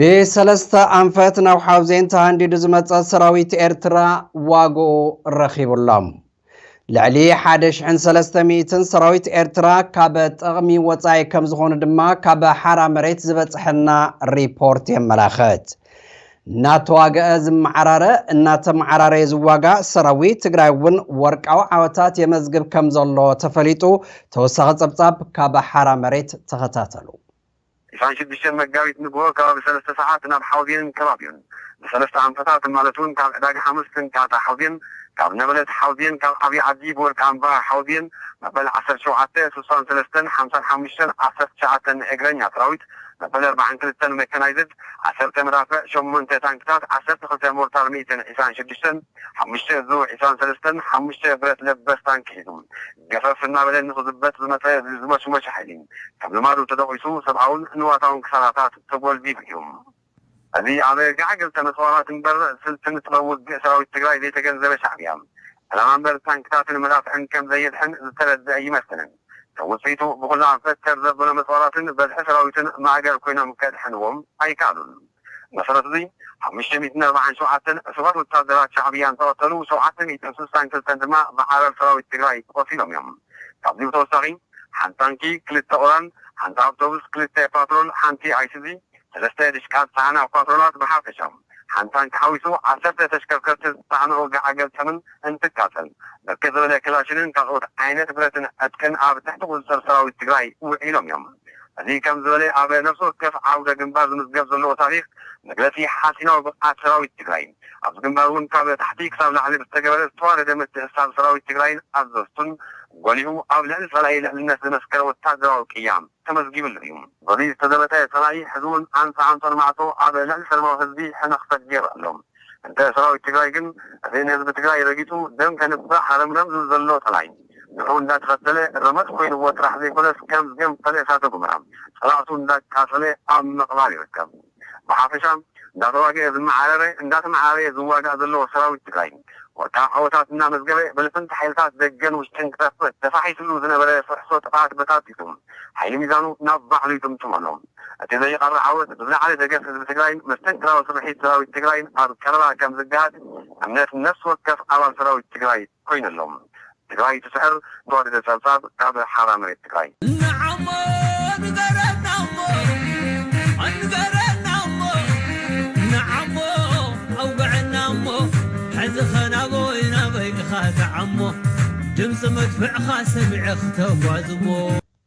ብሰለስተ ኣንፈት ናብ ሓውዜን ተሃንዲዱ ዝመጸ ሰራዊት ኤርትራ ዋግኡ ረኺቡሎም። ልዕሊ ሓደ ሽሕን ሰለስተ ሚእትን ሰራዊት ኤርትራ ካብ ጥቕሚ ወጻኢ ከም ዝኾኑ ድማ ካብ ሓራ መሬት ዝበጽሐና ሪፖርት የመላኽት። እናተዋግአ ዝመዓራረ፣ እናተመዓራረየ ዝዋጋእ ሰራዊት ትግራይ እውን ወርቃዊ ዓወታት የመዝግብ ከም ዘሎ ተፈሊጡ። ተወሳኺ ጸብጻብ ካብ ሓራ መሬት ተኸታተሉ። ዒስራን ሽዱሽተን መጋቢት ንግሆ ከባቢ ሰለስተ ሰዓት ናብ ሓውዜን ከባቢኡን ብሰለስተ ኣንፈታት ማለት እውን ካብ ዕዳጋ ሓሙስ ክንቃጣ ሓውዜን፣ ካብ ነበለት ሓውዜን፣ ካብ ዓብዪ ዓዲ ብወርቂ ኣምባ ሓውዜን መበል ዓሰርተ ሸውዓተ ስሳን ሰለስተን ሓምሳን ሓሙሽተን ዓሰርተ ትሽዓተን እግረኛ ሰራዊት መበል ኣርባዓን ክልተን መካናይዝድ ዓሰርተ መዳፍዕ ሸሞንተ ታንክታት ዓሰርተ ክልተ ሞርታር ሚእትን ዒስራን ሽዱሽተን ሓሙሽተ ዙ ዒስራን ሰለስተን ሓሙሽተ ብረት ለበስ ታንኪ ሒዙ ገፈፍ እናበለ ንኽዝበጥ ዝመፀ ዝመሽመሽ ሓይሊ ከም ልማዱ ተደቂሱ ሰብኣውን ንዋታውን ክሳራታት ተጎልቢቡ እዩ። እዚ ኣብ ጋዕገልተ መስዋራት እምበር ስልትን ጥበብ ውግእ ሰራዊት ትግራይ ዘይተገንዘበ ሻዕብያ ዕላማ እምበር ታንክታትን መዳፍዕን ከም ዘየድሕን ዝተረድአ ይመስልን። ከም ውፅኢቱ ብኩሉ ኣንፈት ተር ዘበሎ መስዋራትን በዝሒ ሰራዊትን ማእገር ኮይኖም ከድሕንዎም ኣይከኣሉን። መሰረት እዚ ሓሙሽተ ሚእትን ኣርባዓን ሸውዓተን ዕሱባት ወታደራት ሻዕብያ እንተቐተሉ ሸውዓተ ሚእትን ስሳን ክልተን ድማ ብዓረር ሰራዊት ትግራይ ቆሲሎም እዮም። ካብዚ ብተወሳኺ ሓንቲ ታንኪ፣ ክልተ ኦራል፣ ሓንቲ ኣውቶቡስ፣ ክልተ ፓትሮል፣ ሓንቲ ኣይሱዚ፣ ሰለስተ ድሽቃ ዝፀዓና ፓትሮላት ብሓፈሻ ሓንቲ ታንኪ ሓዊሱ ዓሰርተ ተሽከርከርቲ ዝፀዓንኦ ጋዕገልተምን እንትቃፀል ብርክት ዝበለ ክላሽንን ካልኦት ዓይነት ብረትን ዕጥቅን ኣብ ትሕቲ ቁፅፅር ሰራዊት ትግራይ ውዒሎም እዮም። እዚ ከም ዝበለ ኣብ ነፍሲ ወከፍ ዓውደ ግንባር ዝምዝገብ ዘለዎ ታሪክ መግለፂ ሓፂናዊ ብቕዓት ሰራዊት ትግራይ ኣብዚ ግንባር እውን ካብ ታሕቲ ክሳብ ላዕሊ ብዝተገበረ ዝተዋረደ ምትእስሳር ሰራዊት ትግራይን ኣዘዝቱን ጎሊሁ ኣብ ልዕሊ ፀላኢ ልዕልነት ዘመስከረ ወታደራዊ ቅያ ተመዝጊብሉ እዩ። በዚ ዝተዘበጠ ፀላኢ ሕዚ እውን ኣንፃ ኣንፃር ማዕፆ ኣብ ልዕሊ ሰላማዊ ህዝቢ ሕነ ክፈት ገይሩ ኣሎ። እንተ ሰራዊት ትግራይ ግን እዚ ንህዝቢ ትግራይ ረጊፁ ደም ከንብዕ ሃረምረም ዝብል ዘሎ ፀላኢ ንዑ እንዳተኸተለ ረመፅ ኮይንዎ ጥራሕ ዘይኮነስ ከም ዝገንፈለ እሳተ ጎመራ ፀላእቱ እንዳቃፀለ ኣብ ምቕባር ይርከብ። ብሓፈሻ እንዳተዋግአ ዝመዓረረ እንዳተመዓረየ ዝዋጋእ ዘሎ ሰራዊት ትግራይ ወርቃዊ ዓወታት እናመዝገበ ብልፍንቲ ሓይልታት ደገን ውሽጥን ክጠፍእ ተፋሒስሉ ዝነበረ ፍሕሶ ጥፍኣት በታቲሱ ሓይሊ ሚዛኑ ናብ ባዕሉ ይጥምጥመሎም። እቲ ዘይቐሪ ዓወት ብዝለዓለ ደገፍ ህዝቢ ትግራይን መስተንክራዊ ስርሒት ሰራዊት ትግራይን ኣብ ቀረባ ከም ዝገሃድ እምነት ነፍሲ ወከፍ ኣባል ሰራዊት ትግራይ ኮይነሎም። ትግራይ ትስዕር ተዋደደ ጸብጻብ ካብ ሓራ መሬት ትግራይ። ንዓሞ ንገረናሞ ኣንገረናሞ ንዓሞ ኣውግዐናሞ ሕዚ ኸናበይ ናበይ ኢኻ ትዓሞ ድምፂ መድፍዕኻ ሰሚዐ ክተጓዝሞ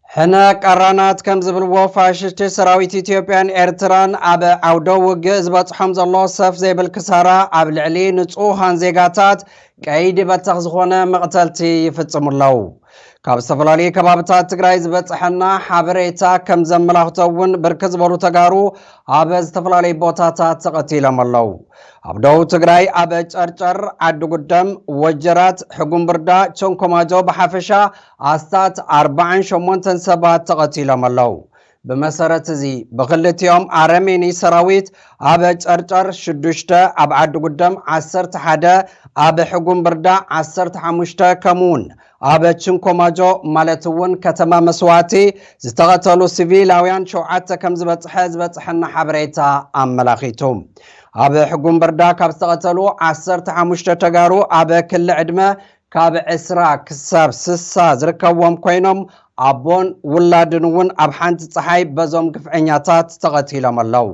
ሕነ ቀራናት ከም ዝብልዎ ፋሽስት ሰራዊት ኢትዮጵያን ኤርትራን ኣብ ዓውደ ውግእ ዝበጽሖም ዘሎ ሰፍ ዘይብል ክሳራ ኣብ ልዕሊ ንጹሃን ዜጋታት ቀይዲ በተኽ ዝኾነ መቕተልቲ ይፍጽሙ ኣለዉ። ካብ ዝተፈላለዩ ከባብታት ትግራይ ዝበጽሐና ሓበሬታ ከም ዘመላኽቶ እውን ብርክት ዝበሉ ተጋሩ ኣብ ዝተፈላለዩ ቦታታት ተቐቲሎም ኣለዉ። ኣብ ደቡብ ትግራይ ኣብ ጨርጨር፣ ዓዲ ጉደም፣ ወጀራት፣ ሕጉምብርዳ፣ ቸንኮማጆ ብሓፈሻ ኣስታት ኣርባዓን ሸሞንተን ሰባት ተቐቲሎም ኣለዉ። ብመሰረት እዚ ብክልቲኦም ኣረሜኒ ሰራዊት ኣብ ጨርጨር ሽዱሽተ፣ ኣብ ዓዲ ጉደም ዓሰርተ ሓደ፣ ኣብ ሕጉምብርዳ ዓሰርተ ሓሙሽተ ከምኡውን ኣብ ችንኮማጆ ማለት እውን ከተማ መስዋእቲ ዝተቐተሉ ሲቪላውያን ሸውዓተ ከም ዝበፅሐ ዝበፅሐና ሓበሬታ ኣመላኺቱ። ኣብ ሕጉምብርዳ ካብ ዝተቐተሉ ዓሰርተ ሓሙሽተ ተጋሩ ኣብ ክሊ ዕድመ ካብ ዕስራ ክሳብ ስሳ ዝርከብዎም ኮይኖም ኣቦን ውላድን እውን ኣብ ሓንቲ ፀሓይ በዞም ግፍዐኛታት ተቐቲሎም ኣለዉ።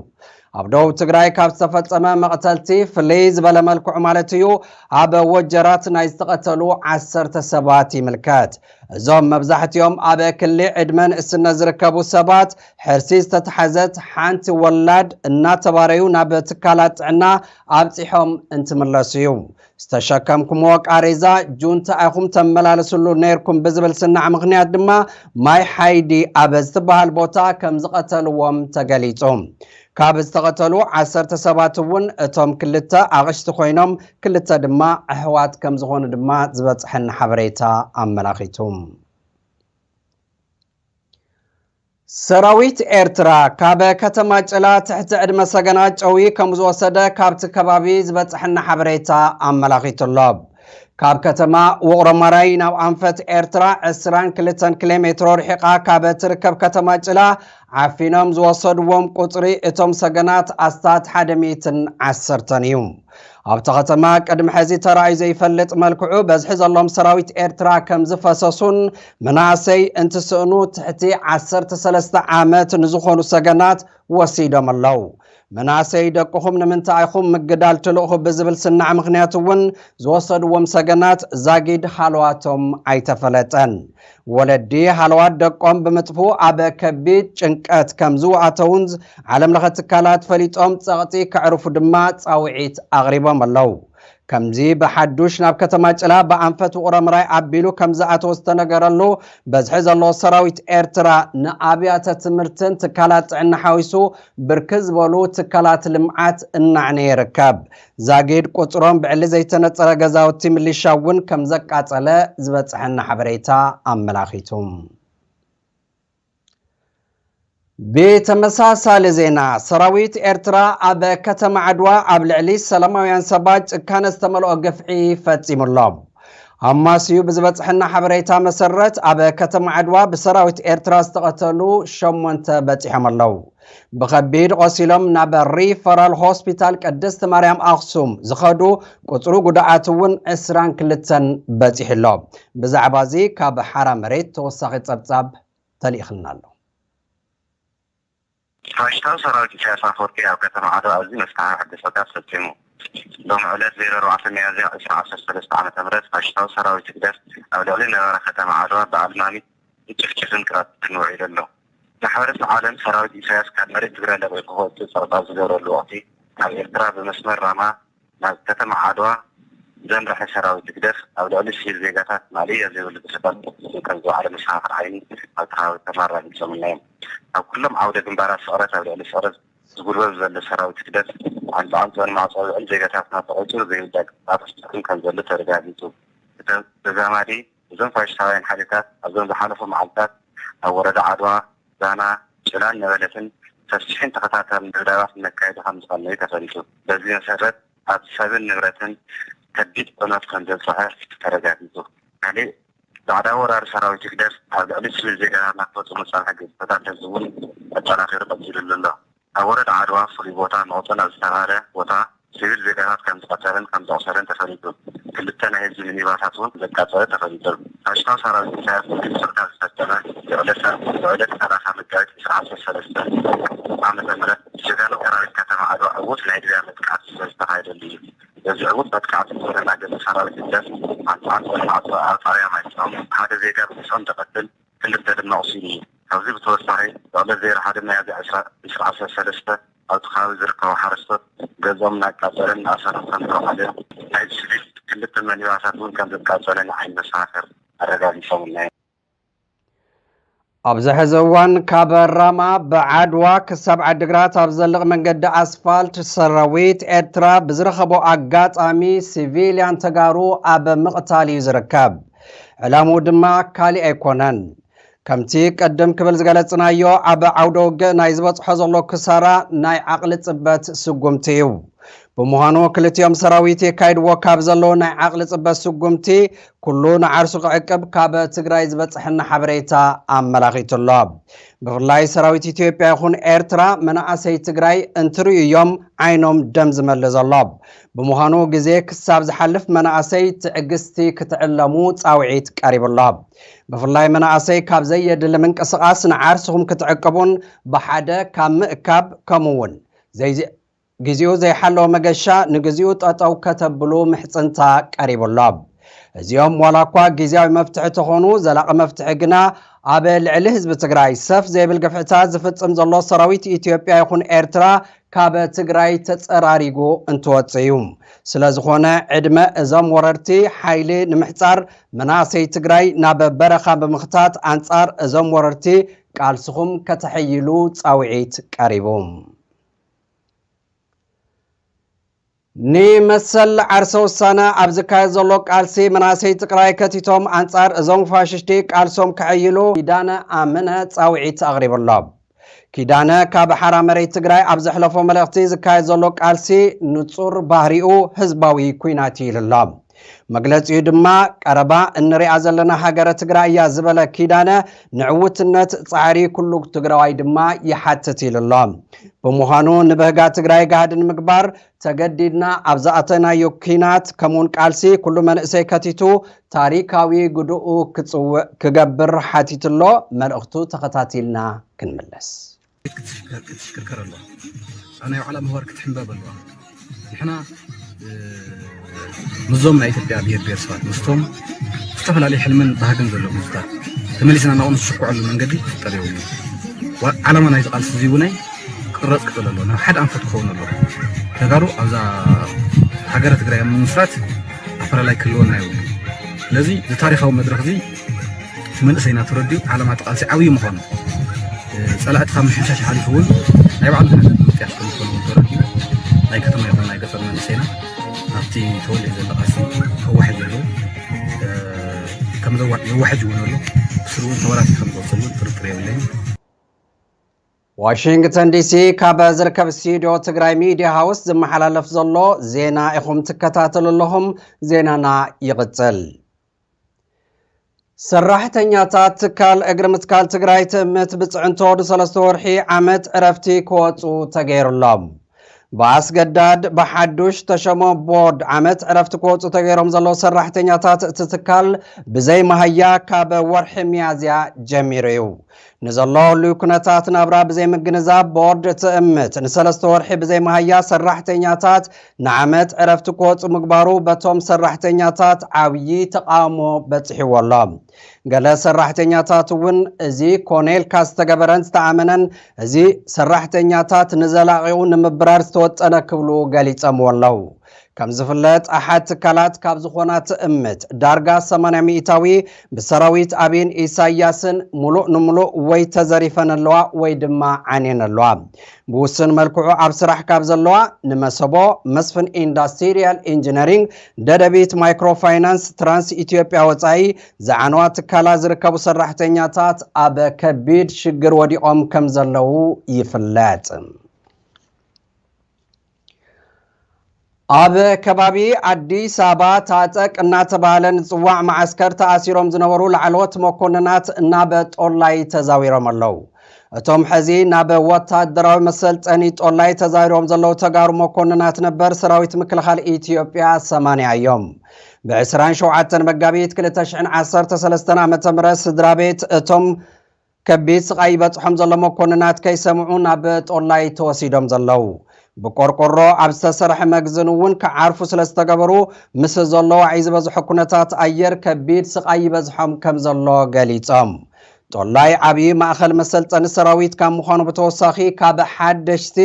ኣብ ደቡብ ትግራይ ካብ ዝተፈጸመ መቕተልቲ ፍልይ ዝበለ መልክዑ ማለት እዩ ኣብ ወጀራት ናይ ዝተቐተሉ ዓሰርተ ሰባት ይምልከት። እዞም መብዛሕትኦም ኣብ ክሊ ዕድመ ንእስነት ዝርከቡ ሰባት ሕርሲ ዝተተሓዘት ሓንቲ ወላድ እናተባረዩ ናብ ትካላት ጥዕና ኣብፂሖም እንትምለሱ እዩ። ዝተሸከምኩምዎ ቃሬዛ ጁንታ ኢኹም ተመላልስሉ ነይርኩም ብዝብል ስናዕ ምኽንያት ድማ ማይ ሓይዲ ኣብ ዝተበሃል ቦታ ከም ዝቐተልዎም ተገሊጹ። ካብ ዝተቐተሉ ዓሰርተ ሰባት እውን እቶም ክልተ ኣቕሽቲ ኮይኖም ክልተ ድማ ኣሕዋት ከም ዝኾኑ ድማ ዝበፅሐና ሓበሬታ ኣመላኺቱ። ሰራዊት ኤርትራ ካብ ከተማ ጭላ ትሕቲ ዕድመ ሰገና ጨዊ ከም ዝወሰደ ካብቲ ከባቢ ዝበፅሐና ሓበሬታ ኣመላኺቱ ኣሎ። ካብ ከተማ ውቕሮ ማራይ ናብ ኣንፈት ኤርትራ ዕስራን ክልተን ኪሎ ሜትሮ ርሒቓ ካብ እትርከብ ከተማ ጭላ ዓፊኖም ዝወሰድዎም ቁጽሪ እቶም ሰገናት ኣስታት ሓደ ሚእትን ዓሰርተን እዩ። ኣብታ ከተማ ቅድሚ ሕዚ ተራእዩ ዘይፈልጥ መልክዑ በዝሒ ዘሎም ሰራዊት ኤርትራ ከም ዝፈሰሱን መናእሰይ እንትስእኑ ትሕቲ ዓሰርተ ሰለስተ ዓመት ንዝኾኑ ሰገናት ወሲዶም ኣለዉ። መናእሰይ ደቅኹም ንምንታይ ኢኹም ምግዳል ትልእኹ ብዝብል ስናዕ ምኽንያት እውን ዝወሰድዎም ሰገናት ዛጊድ ሃለዋቶም ኣይተፈለጠን። ወለዲ ሃለዋት ደቆም ብምጥፍኡ ኣብ ከቢድ ጭንቀት ከም ዝወኣተውን ዓለም ለኸ ትካላት ፈሊጦም ጸቕጢ ከዕርፉ ድማ ጻውዒት ኣቕሪቦም ኣለዉ። ከምዚ ብሓዱሽ ናብ ከተማ ጭላ ብኣንፈት ውቕሮ ምራይ ኣቢሉ ከም ዝኣተወ ዝተነገረሉ በዝሒ ዘለዎ ሰራዊት ኤርትራ ንኣብያተ ትምህርትን ትካላት ጥዕና ሓዊሱ ብርክት ዝበሉ ትካላት ልምዓት እናዕነየ ይርከብ። ዛጊድ ቁፅሮም ብዕሊ ዘይተነፀረ ገዛውቲ ምሊሻ እውን ከም ዘቃፀለ ዝበፅሐና ሓበሬታ ኣመላኺቱ። ብተመሳሳሊ ዜና ሰራዊት ኤርትራ ኣብ ከተማ ዓድዋ ኣብ ልዕሊ ሰላማውያን ሰባት ጭካነ ዝተመልኦ ግፍዒ ፈፂሙ ኣሎ። ኣማስዩ ብዝበፅሐና ሓበሬታ መሰረት ኣብ ከተማ ዓድዋ ብሰራዊት ኤርትራ ዝተቐተሉ ሸሞንተ በፂሖም ኣለዉ። ብኸቢድ ቆሲሎም ናብ ሪፈራል ሆስፒታል ቅድስቲ ማርያም ኣኽሱም ዝኸዱ ቁፅሩ ጉድኣት እውን ዕስራን ክልተን በፂሑ ኣሎ። ብዛዕባ እዚ ካብ ሓራ መሬት ተወሳኺ ፀብፃብ ተልኢኽልና ኣሎ። ፋሽስታዊ ሰራዊት ኢሳያስ ኣፈወርቂ ኣብ ከተማ ዓድዋ ኣብዚ መስተሓሪ ሕጊ ሰብታት ፈጺሙ። ሎም ዕለት ዜሮ ኣርባዕተ ሚያዝያ ዕስራ ዓሰርተ ሰለስተ ዓመተ ምህረት ፋሽስታዊ ሰራዊት ህግደፍ ኣብ ልዕሊ ነበረ ከተማ ዓድዋ ብኣልማሚት ብጭፍጭፍን ቅትለትን ውዒሉ ኣሎ። ማሕበረሰብ ዓለም ሰራዊት ኢሳያስ ካብ መሬት ትግራይ ለቒቑ ክወጽእ ጸቕጣ ዝገብረሉ ወቕቲ ኣብ ኤርትራ ብመስመር ራማ ናብ ከተማ ዓድዋ ዘምርሐ ሰራዊት ህግደፍ ኣብ ልዕሊ ሲቪል ዜጋታት ማእለያ ዘይብሉ ግፍዕታት ክፍጽም ከም ዝወዓለ መሰኻኽር ዓይኒ ኣብቲ ከባቢ ኣራጊጾምልና እዮም። ኣብ ኩሎም ዓውደ ግንባራት ስቕረት ኣብ ልዕሊ ስቕረት ዝጉልበብ ዘሎ ሰራዊት ህግደፍ ዓንጻዓንጽኦ ንማዕጾ ውዕል ዜጋታትና ተቖጺሩ ዘይውዳእ ግፍዕታት ክፍጽም ከም ዘሎ ተረጋጊጹ። ብተዛማዲ እዞም ፋሽስታውያን ሓይልታት ኣብዞም ዝሓለፉ መዓልታት ኣብ ወረዳ ዓድዋ፣ ዛና፣ ጭላን ነበለትን ሰፊሕን ተኸታታልን ደብዳባት እናካየዱ ከም ዝቐነዩ ተፈሊጡ። በዚ መሰረት ኣብ ሰብን ንብረትን ከቢድ ዕንወት ከም ዘብፅሐ ተረጋጊፁ። ካሊእ ባዕዳዊ ወራሪ ሰራዊት ህግደፍ ኣብ ልዕሊ ስቪል ዜጋታትና ክፈፅሞ ዝፀንሐ ግፍዕታት ህዝቢ እውን ኣጠናኺሩ ቀፂሉሉ ኣሎ። ኣብ ወረዳ ዓድዋ ፍሉይ ቦታ መቕጾ ናብ ዝተባህለ ቦታ ሲቪል ዜጋታት ከም ዝቐተለን ከም ዘቑሰለን ተፈሊጡ። ክልተ ናይ ህዝቢ ሚኒባሳት እውን ዘቃጸለ ተፈሊጡ። ፋሽስታዊ ሰራዊት ኢሳያስ ግፍዕታት ዝፈጸመ ብዕለት ሰ- ብዕለት ሰላሳ መጋቢት ዕስራ ዓሰርተ ሰለስተ ዓመተ ምህረት ብጀጋኑ ሰራዊት ከተማ ዓድዋ ዕዉት ናይ ድብያ መጥቃዕቲ ስለ ዝተኻየደሉ እዩ። በዚ ዕዉት መጥቃዕቲ ዝተደናገጸ ሰራዊት ህግደፍ ኣንጻር ጸልማዕቶ ኣብ ጣብያ ማይጾም ሓደ ዜጋ ብብዝሖም ተቐትል ክልተ ድማ ኣቑሲሉ እዩ። ካብዚ ብተወሳኺ ልዕሊ ዜሮ ሓደ ሚያዝያ ዕስራ ዓሰርተ ሰለስተ ኣብቲ ከባቢ ዝርከቡ ሓረስቶት ገዝኦም እናቃጸለን እናኣሰሮም ከም ዝወዓለ ናይ ሲቪል ክልተ ሚኒባሳት እውን ከም ዘቃጸለ ንዓይኒ መሰኻኽር ኣረጋጊጾምልና እዮም። ኣብዚ ሕዚ እዋን ካብ ራማ ብዓድዋ ክሳብ ዓዲግራት ኣብ ዘልቕ መንገዲ ኣስፋልት ሰራዊት ኤርትራ ብዝረኸቦ ኣጋጣሚ ሲቪልያን ተጋሩ ኣብ ምቕታል እዩ ዝርከብ። ዕላምኡ ድማ ካሊእ ኣይኮነን። ከምቲ ቅድም ክብል ዝገለጽናዮ ኣብ ዓውደ ውግእ ናይ ዝበጽሖ ዘሎ ክሳራ ናይ ዓቕሊ ጽበት ስጉምቲ እዩ። ብምዃኑ ክልቲኦም ሰራዊት የካይድዎ ካብ ዘለዉ ናይ ዓቕሊ ጽበት ስጉምቲ ኩሉ ንዓርሱ ክዕቅብ ካብ ትግራይ ዝበጽሐና ሓበሬታ ኣመላኺቱ ኣሎ። ብፍላይ ሰራዊት ኢትዮጵያ ይኹን ኤርትራ መናእሰይ ትግራይ እንትርእዩ እዮም ዓይኖም ደም ዝመልእ ዘሎ። ብምዃኑ ግዜ ክሳብ ዝሓልፍ መናእሰይ ትዕግስቲ ክትዕለሙ ጻውዒት ቀሪቡ ኣሎ። ብፍላይ መናእሰይ ካብ ዘየድሊ ምንቅስቓስ ንዓርስኹም ክትዕቅቡን ብሓደ ካብ ምእካብ ከምኡ እውን ግዜኡ ዘይሓለወ መገሻ ንግዚኡ ጠጠው ከተብሉ ምሕፅንታ ቀሪቡ ኣሎ። እዚኦም ዋላ እኳ ግዜያዊ መፍትሒ ተኾኑ ዘላቒ መፍትሒ ግና ኣብ ልዕሊ ህዝቢ ትግራይ ሰፍ ዘይብል ግፍዕታት ዝፍፅም ዘሎ ሰራዊት ኢትዮጵያ ይኹን ኤርትራ ካብ ትግራይ ተፀራሪጉ እንትወፅእ እዩ። ስለዝኾነ ዕድመ እዞም ወረርቲ ሓይሊ ንምሕፃር መናእሰይ ትግራይ ናብ በረኻ ብምኽታት ኣንፃር እዞም ወረርቲ ቃልስኹም ከተሐይሉ ፃውዒት ቀሪቡ። ንመሰል ዓርሰ ውሳነ ኣብ ዝካየድ ዘሎ ቃልሲ መናእሰይ ትግራይ ከቲቶም ኣንፃር እዞም ፋሽስቲ ቃልሶም ከሐይሉ ኪዳነ ኣመነ ፃውዒት ኣቕሪቡ ኣሎ። ኪዳነ ካብ ሓራ መሬት ትግራይ ኣብ ዘሕለፎ መልእኽቲ ዝካየድ ዘሎ ቃልሲ ንፁር ባህሪኡ ህዝባዊ ኩናት እዩ ኢሉ ኣሎ። መግለጺኡ ድማ ቀረባ እንሪኣ ዘለና ሃገረ ትግራይ እያ ዝበለ ኪዳነ፣ ንዕውትነት ጻዕሪ ኩሉ ትግራዋይ ድማ ይሓትት ኢሉ ኣሎ። ብምዃኑ ንበህጋ ትግራይ ጋህዲ ንምግባር ተገዲድና ኣብ ዝኣተናዮ ኪናት ከምኡውን ቃልሲ ኩሉ መንእሰይ ከቲቱ ታሪካዊ ግድኡ ክጽውዕ ክገብር ሓቲቱ ኣሎ። መልእኽቱ ተኸታቲልና ክንምለስ። ክትሽከርከር ኣለዋ። ኣብ ናይ ባዕላ ምህባር ክትሕንበብ ኣለዋ። ንሕና ምስዞም ናይ ኢትዮጵያ ብሄር ብሄረሰባት ምስቶም ዝተፈላለዩ ሕልምን ባህግን ዘለዎም ህዝብታት ተመሊስና ናብኡ ንስኩዐሉ መንገዲ ክፍጠር የብሉ። ዓላማ ናይዚ ቃልሲ እዚ እውን ክቕረፅ ክኽእል ኣለዎ። ናብ ሓደ ኣንፈት ክኸውን ኣለዎ። ተጋሩ ኣብዛ ሃገረ ትግራይ ምምስራት ኣፈላላይ ክህልወና የብሉ። ስለዚ እዚ ታሪካዊ መድረክ እዚ መንእሰይና ተረዲኡ ዓላማ እቲ ቃልሲ ዓብዪ ምዃኑ፣ ጸላእቲ ካብ ምሕምሻሽ ሓሊፉ እውን ናይ ባዕሉ ምጥያሽ ከም ዝኾነ እውን ተረዲኡ ናይ ከተማ ይኹን ናይ ገጠር መንእሰይና ኣብቲ ተወሊዑ ዘሎ ቃልሲ ከዋሕጅ ኣለዎ። ከም ዘዋሕጅ እውን ኣሎ። ብስሩ እውን ተበራቲዑ ከም ዝቕፅል እውን ጥርጥር የብለይን። ዋሽንግተን ዲሲ ካብ ዝርከብ ስቱድዮ ትግራይ ሚድያ ሃውስ ዝመሓላለፍ ዘሎ ዜና ኢኹም ትከታተሉ ኣለኹም። ዜናና ይቕፅል። ሰራሕተኛታት ትካል እግሪ ምትካል ትግራይ ትእምት ብፅዕንቶ ንሰለስተ ወርሒ ዓመት ዕረፍቲ ክወፁ ተገይሩሎም። ብኣስገዳድ ብሓዱሽ ተሸሞ ቦርድ ዓመት ዕረፍቲ ክወፁ ተገይሮም ዘለዉ ሰራሕተኛታት እቲ ትካል ብዘይ መሃያ ካብ ወርሒ ሚያዝያ ጀሚሩ እዩ። ንዘሎ ህሉው ኩነታት ናብራ ብዘይ ምግንዛብ ቦርድ ትእምት ንሰለስተ ወርሒ ብዘይ መሃያ ሰራሕተኛታት ንዓመት ዕረፍቲ ክወፁ ምግባሩ በቶም ሰራሕተኛታት ዓብዪ ተቃውሞ በፂሕዎ ኣሎ። ገለ ሰራሕተኛታት እውን እዚ ኮነ ኢልካ ዝተገበረን ዝተኣመነን፣ እዚ ሰራሕተኛታት ንዘላቒኡ ንምብራር ዝተወጠነ ክብሉ ገሊፀምዎ ኣለዉ። ከም ዝፍለጥ ኣሓት ትካላት ካብ ዝኾና ትእምት ዳርጋ ሰማንያ ሚእታዊ ብሰራዊት ኣብይን ኢሳያስን ሙሉእ ንሙሉእ ወይ ተዘሪፈን ኣለዋ ወይ ድማ ዓንየን ኣለዋ። ብውሱን መልክዑ ኣብ ስራሕ ካብ ዘለዋ ንመሰቦ፣ መስፍን ኢንዳስትሪያል ኢንጂነሪንግ፣ ደደቢት ማይክሮ ፋይናንስ፣ ትራንስ ኢትዮጵያ ወፃኢ ዝዓነዋ ትካላት ዝርከቡ ሰራሕተኛታት ኣብ ከቢድ ሽግር ወዲቖም ከም ዘለዉ ይፍለጥ። ኣብ ከባቢ ኣዲስ ኣበባ ታጠቅ እናተባህለ ንፅዋዕ መዓስከር ተኣሲሮም ዝነበሩ ላዕለዎት መኮንናት ናብ ጦላይ ተዛዊሮም ኣለዉ። እቶም ሕዚ ናብ ወታደራዊ መሰልጠኒ ጦላይ ተዛዊሮም ዘለዉ ተጋሩ መኮንናት ነበር ሰራዊት ምክልኻል ኢትዮጵያ ሰማንያ እዮም። ብ ዕስራን ሸውዓተን መጋቢት ክልተ ሽሕን ዓሰርተ ሰለስተን ዓመተ ምህረት ስድራ ቤት እቶም ከቢድ ስቓይ ይበፅሖም ዘሎ መኮንናት ከይሰምዑ ናብ ጦላይ ተወሲዶም ዘለዉ። ብቆርቆሮ ኣብ ዝተሰርሐ መግዝን እውን ክዓርፉ ስለ ዝተገበሩ ምስ ዘሎ ዋዒ ዝበዝሖ ኩነታት ኣየር ከቢድ ስቓይ ይበዝሖም ከም ዘሎ ገሊፆም። ጦላይ ዓብዪ ማእኸል መሰልጠኒ ሰራዊት ካብ ምዃኑ ብተወሳኺ ካብ ሓደሽቲ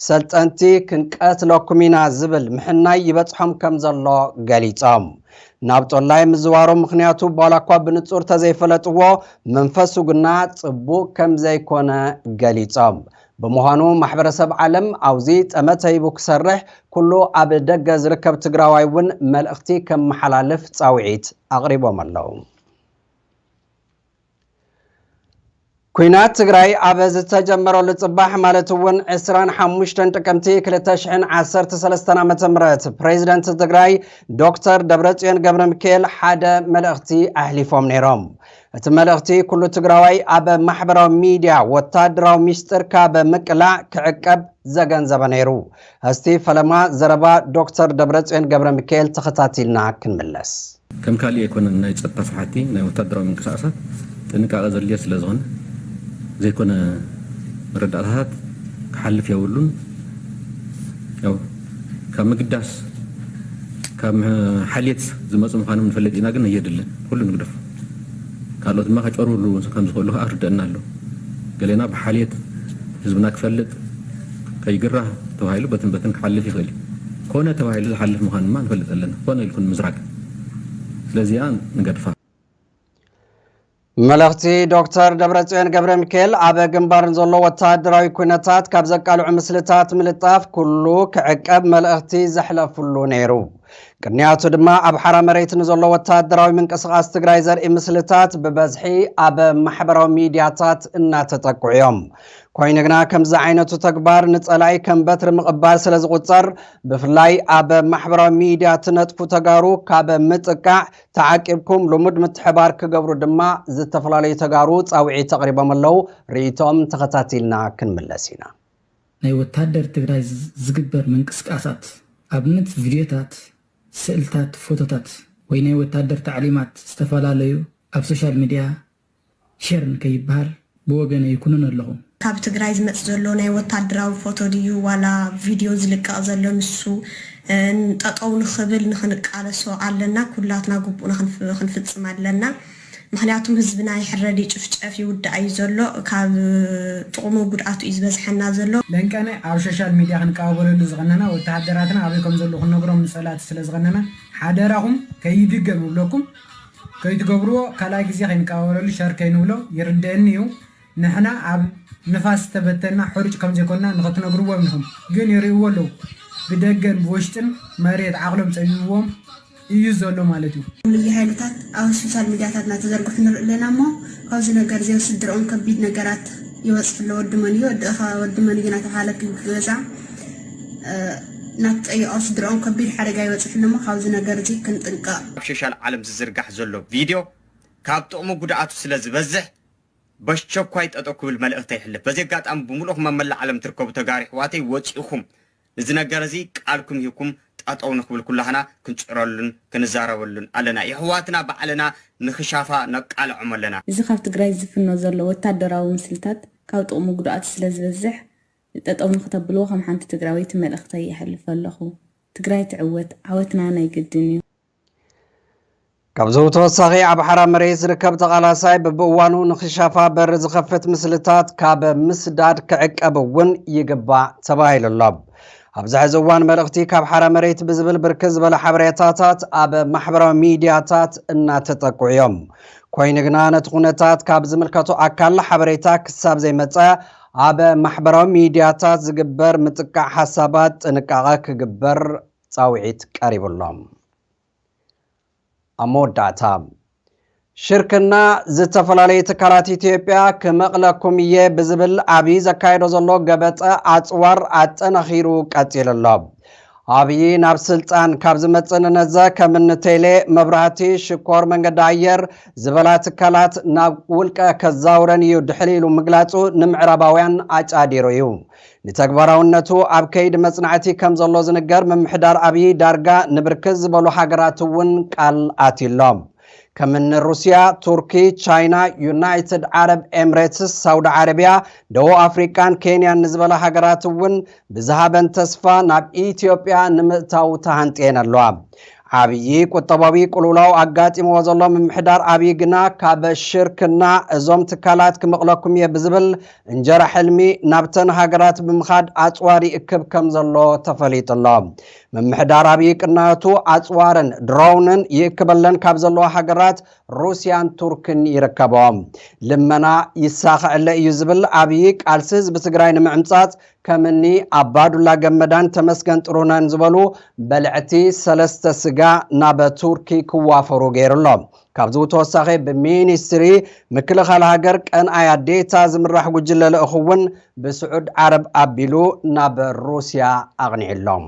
ሰልጠንቲ ክንቀትለኩም ኢና ዝብል ምሕናይ ይበፅሖም ከም ዘሎ ገሊፆም። ናብ ጦላይ ምዝዋሮም ምኽንያቱ ዋላ እኳ ብንጹር ተዘይፈለጥዎ፣ መንፈሱ ግና ጽቡቕ ከም ዘይኮነ ገሊጾም። ብምዃኑ ማሕበረሰብ ዓለም ኣብዚ ጠመተ ሂቡ ክሰርሕ ኩሉ ኣብ ደገ ዝርከብ ትግራዋይ እውን መልእኽቲ ከመሓላልፍ ጻውዒት ኣቕሪቦም ኣለዉ። ኲናት ትግራይ ኣብ ዝተጀመረሉ ጽባሕ ማለት እውን ዕስራን ሓሙሽተን ጥቅምቲ ክልተ ሽሕን ዓሰርተ ሰለስተን ዓመተ ምህረት ፕሬዚደንት ትግራይ ዶክተር ደብረጽዮን ገብረ ሚካኤል ሓደ መልእኽቲ ኣሕሊፎም ነይሮም። እቲ መልእኽቲ ኩሉ ትግራዋይ ኣብ ማሕበራዊ ሚድያ ወታደራዊ ሚስጥር ካብ ምቅላዕ ክዕቀብ ዘገንዘበ ነይሩ። እስቲ ፈለማ ዘረባ ዶክተር ደብረጽዮን ገብረ ሚካኤል ተኸታቲልና ክንምለስ። ከም ካሊእ ኣይኮነን ናይ ጸጥታ ስራሕቲ ናይ ወታደራዊ ምንቅስቃሳት ጥንቃቐ ዘድልዮ ስለ ዝኾነ ዘይኮነ መረዳእታታት ክሓልፍ የብሉን። ያው ካብ ምግዳስ ካብ ሓልየት ዝመፁ ምዃኖም ንፈልጥ ኢና፣ ግን የድልን ኩሉ ንግደፍ። ካልኦት ድማ ከጨርብሉ ከም ዝኽእሉ ከዓ ክርደአና ኣሎ። ገሌና ብሓልየት ህዝብና ክፈልጥ ከይግራ ተባሂሉ በትን በትን ክሓልፍ ይኽእል እዩ። ኮነ ተባሂሉ ዝሓልፍ ምዃኑ ድማ ንፈልጥ ኣለና። ኮነ ኢልኩም ምዝራግ ስለዚኣ ንገድፋ። መልእኽቲ ዶክተር ደብረጽዮን ገብረ ሚካኤል ኣብ ግንባር ንዘሎ ወታደራዊ ኩነታት ካብ ዘቃልዑ ምስልታት ምልጣፍ ኩሉ ክዕቀብ መልእኽቲ ዘሕለፍሉ ነይሩ። ቅድሚያቱ ድማ ኣብ ሓራ መሬት ንዘሎ ወታደራዊ ምንቅስቓስ ትግራይ ዘርኢ ምስልታት ብበዝሒ ኣብ ማሕበራዊ ሚድያታት እናተጠቅዑ እዮም። ኮይኑ ግና ከምዚ ዓይነቱ ተግባር ንጸላኢ ከም በትሪ ምቕባል ስለ ዝቑጸር፣ ብፍላይ ኣብ ማሕበራዊ ሚድያ ትነጥፉ ተጋሩ ካብ ምጥቃዕ ተዓቂብኩም ልሙድ ምትሕባር ክገብሩ ድማ ዝተፈላለዩ ተጋሩ ጻውዒት ኣቕሪቦም ኣለዉ። ርእይቶኦም ተኸታቲልና ክንምለስ ኢና። ናይ ወታደር ትግራይ ዝ- ዝግበር ምንቅስቃሳት ኣብነት ቪድዮታት፣ ስእልታት፣ ፎቶታት ወይ ናይ ወታደር ታዕሊማት ዝተፈላለዩ ኣብ ሶሻል ሚድያ ሸር ንከይበሃል ብወገነ ይኩንን ኣለኹ። ካብ ትግራይ ዝመጽእ ዘሎ ናይ ወታደራዊ ፎቶ ድዩ ዋላ ቪድዮ ዝልቀቕ ዘሎ ንሱ እ፣ ጠጠው ንኽብል ንኽንቃለሶ ኣለና። ኩላትና ግቡእና ክንፍ- ክንፍጽም ኣለና። ምኽንያቱም ህዝብና ይሕረድ ይጭፍጨፍ ይውዳእ እዩ ዘሎ። ካብ ጥቕሙ ጉድኣቱ እዩ ዝበዝሐና ዘሎ። ለንቀነ ኣብ ሶሻል ሚድያ ክንቀባበለሉ ዝቐነና ወተሃደራትና ኣበይ ከም ዘለዉ ክንነግሮም ንጸላእቲ ስለ ዝቐነና ሓደራኹም ከይድገም እብለኩም ከይትገብርዎ ካልኣይ ግዜ ከይንቀባበለሉ ሸር ከይንብሎ ይርደአኒ እዩ። ንሕና ኣብ ንፋስ ዝተበተና ሕሩጭ ከም ዘይኮንና ንኽትነግርዎም ኢኹም። ግን ይርእይዎ ኣለዉ። ብደገን ብውሽጥን መሬት ዓቕሎም ጸቢብዎም እዩ ዘሎ ማለት እዩ። ልዩ ሓይልታት ኣብ ሶሻል ሚድያታትና ተዘርግሑ ንርኢ ኣለና እሞ ካብዚ ነገር እዚ ስድርኦም ከቢድ ነገራት ይበፅሑ ኣሎ። ወዲ መን እዩ ወዲ ኸ- ወዲ መን እዩ እናተባሃለ ክገዛ ናብ ጠይቆ ስድርኦም ከቢድ ሓደጋ ይበፅሑ ኣሎ እሞ ካብዚ ነገር እዚ ክንጥንቀቕ። ኣብ ሶሻል ዓለም ዝዝርጋሕ ዘሎ ቪድዮ ካብ ጥቕሙ ጉድኣቱ ስለ ዝበዝሕ በሽቸኳይ ጠጠው ክብል መልእኽተይ ይሕልፍ። በዚ ኣጋጣሚ ብምሉእኹም ኣብ መላእ ዓለም ትርከቡ ተጋሩ ኣሕዋተይ ወፂእኹም እዚ ነገር እዚ ቃልኩም ሂብኩም ጠጠው ንኽብል ኩላህና ክንፅዕረሉን ክንዛረበሉን ኣለና። የሕዋትና ባዕልና ንኽሻፋ ነቃልዖም ኣለና። እዚ ካብ ትግራይ ዝፍኖ ዘሎ ወታደራዊ ምስልታት ካብ ጥቕሙ ጉድኣቱ ስለ ዝበዝሕ ጠጠው ንኽተብልዎ ከም ሓንቲ ትግራወይቲ መልእኽተይ የሕልፍ ኣለኹ። ትግራይ ትዕወት፣ ዓወትና ናይ ግድን እዩ። ካብዚ ብተወሳኺ ኣብ ሓራ መሬት ዝርከብ ተቓላሳይ ብብእዋኑ ንኽሻፋ በሪ ዝኸፍት ምስልታት ካብ ምስዳድ ክዕቀብ እውን ይግባእ ተባሂሉ ኣሎ። ኣብዚ ሕዚ እዋን መልእኽቲ ካብ ሓራ መሬት ብዝብል ብርክት ዝበለ ሓበሬታታት ኣብ ማሕበራዊ ሚድያታት እናተጠቅዑ እዮም። ኮይኑ ግና ነቲ ኩነታት ካብ ዝምልከቶ ኣካል ሓበሬታ ክሳብ ዘይመፀ ኣብ ማሕበራዊ ሚድያታት ዝግበር ምጥቃዕ ሓሳባት ጥንቃቐ ክግበር ፃውዒት ቀሪቡ ኣሎ። ኣብ መወዳእታ ሽርክና ዝተፈላለዩ ትካላት ኢትዮጵያ ክመቕለኩም እየ ብዝብል ኣብይ ዘካየዶ ዘሎ ገበፀ ኣፅዋር ኣጠናኺሩ ቀፂሉ ኣሎ። ኣብይ ናብ ስልጣን ካብ ዝመፅእ ንነዘ ከም እኒ ቴሌ፣ መብራህቲ፣ ሽኮር፣ መንገዲ ኣየር ዝበላ ትካላት ናብ ውልቀ ከዛውረን እዩ ድሕሪ ኢሉ ምግላፁ ንምዕራባውያን ኣጫዲሩ እዩ። ንተግባራውነቱ ኣብ ከይዲ መፅናዕቲ ከም ዘሎ ዝንገር ምምሕዳር ኣብይ ዳርጋ ንብርክት ዝበሉ ሃገራት እውን ቃል ኣትዩሎም። ከም እኒ ሩስያ፣ ቱርኪ፣ ቻይና፣ ዩናይትድ ዓረብ ኤምሬትስ፣ ሳውዲ ዓረብያ፣ ደቡብ ኣፍሪቃን ኬንያን ንዝበላ ሃገራት እውን ብዝሃበን ተስፋ ናብ ኢትዮጵያ ንምእታው ተሃንጥየን ኣለዋ። ዓብዪ ቁጠባዊ ቅልውላው ኣጋጢምዎ ዘሎ ምምሕዳር ኣብይ ግና ካብ ሽርክና እዞም ትካላት ክመቕለኩም እየ ብዝብል እንጀራ ሕልሚ ናብተን ሃገራት ብምኻድ ኣፅዋር ይእክብ ከም ዘሎ ተፈሊጡ ኣሎ። ምምሕዳር ኣብይ ቅናቱ ኣፅዋርን ድሮውንን ይእክበለን ካብ ዘለዋ ሃገራት ሩስያን ቱርክን ይርከቦም። ልመና ይሳኸዐለ እዩ ዝብል ኣብይ ቃልሲ ህዝቢ ትግራይ ንምዕምፃፅ ከም እኒ ኣባዱላ ገመዳን ተመስገን ጥሩነን ዝበሉ በልዕቲ ሰለስተ ስጋ ናብ ቱርኪ ክዋፈሩ ገይሩ ኣሎ። ካብዚ ብተወሳኺ ብሚኒስትሪ ምክልኻል ሃገር ቀንኣይ ኣዴታ ዝምራሕ ጉጅለ ልእኹ እውን ብስዑድ ዓረብ ኣቢሉ ናብ ሩስያ ኣቕኒዕሎም።